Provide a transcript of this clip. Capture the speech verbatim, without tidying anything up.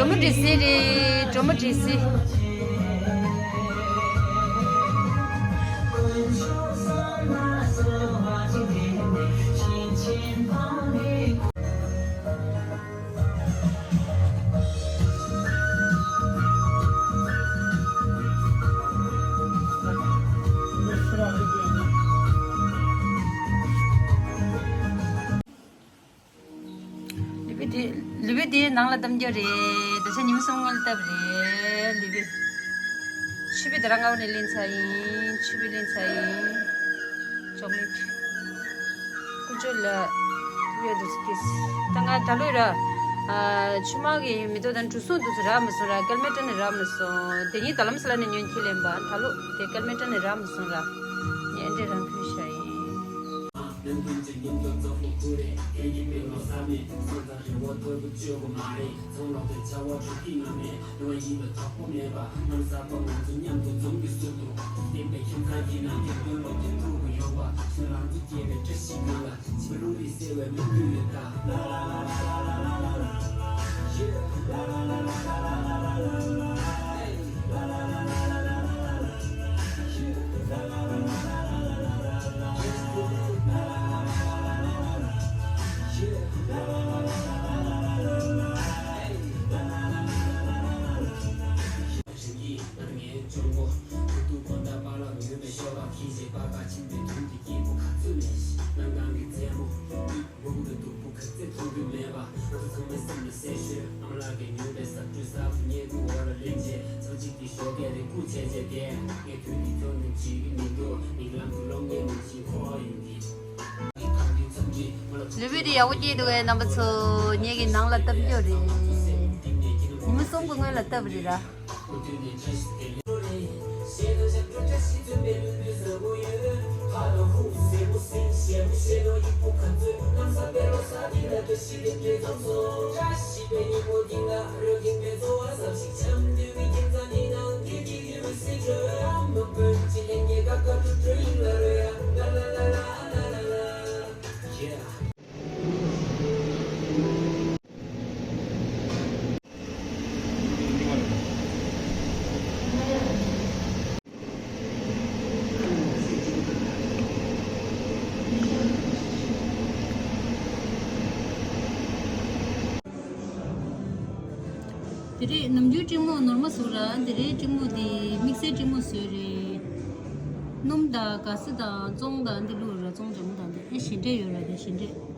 སྒྲོལ་མ་འདྲེ་སྲིན་རེད། སྒྲོལ་མ་འདྲེ་སྲིན། ལི་བི་དེ། ལི་བི་དེ་ནང་ལ་གཏམ་རྒྱུ་རེད། ད་ཆ་ཉིན་མོ་གསུམ་སྔོན་ལ་བཏབ་རེད་ལི་བི། ཆུ་བི་དེ་རང་ངའོ་ནས་ལེན་ཚར་ཡིན། ཆུ་བི་ལེན་ཚར་ཡིན། ཅོག་ལེ་ཊི། ཀུ་ཅོ་ལ་ཐུབ་ཡ་འདུག་སྐྱེས། ད་ང་ད་ལོ་ར། ཨ། ཆུ་དམག་གི་མི་ཐོག་དང་གྲུ་གསུང་འདུག་ར་མ་སོང་ར། ཀལ་མེ་ཏྲ་ནས་ར་མ་སོང་། དེ་ཉིད་ད་ལམ་ས་ལ་ནས་ཉོན་ཁྱི་ལེན་པ། ད་ལོ་དེ་ཀལ་མེ་ཏྲ་ནས་ར་མ་སོང་ར། ངས་འདྲེ་རང་ཕུལ་ཤ་ཡིན། ལི་བི་དེ་ཡག་པོ་སྐྱེས་འདུག་གས་རྣམ་པ་ཚོ། ངེད་ཀྱི་ནང་ལ་བཏབ་རྒྱུ་རེད། ཉི་མ་གསུམ་གྱི་སྔོན་ལ་བཏབ་རེད་ར། དེ་རིང་ནམ་རྒྱུན་སྤྲིང་མོ་ནོར་མ་བཟོ་ར། དེ་རིང་སྤྲིང་མོ་དེ་དམིགས་བསལ་སྤྲིང་མོ་བཟོས་རེད། སྣུམ་དང་ག་ས་དང་བཙོང་དང་འདི་བླུགས་ར། བཙོང་འཇམ་པོ་དང་འདི་ཨེ་ཞིམ་འདྲ་ཡོད་ར། དེ་ཞིམ་འདྲ།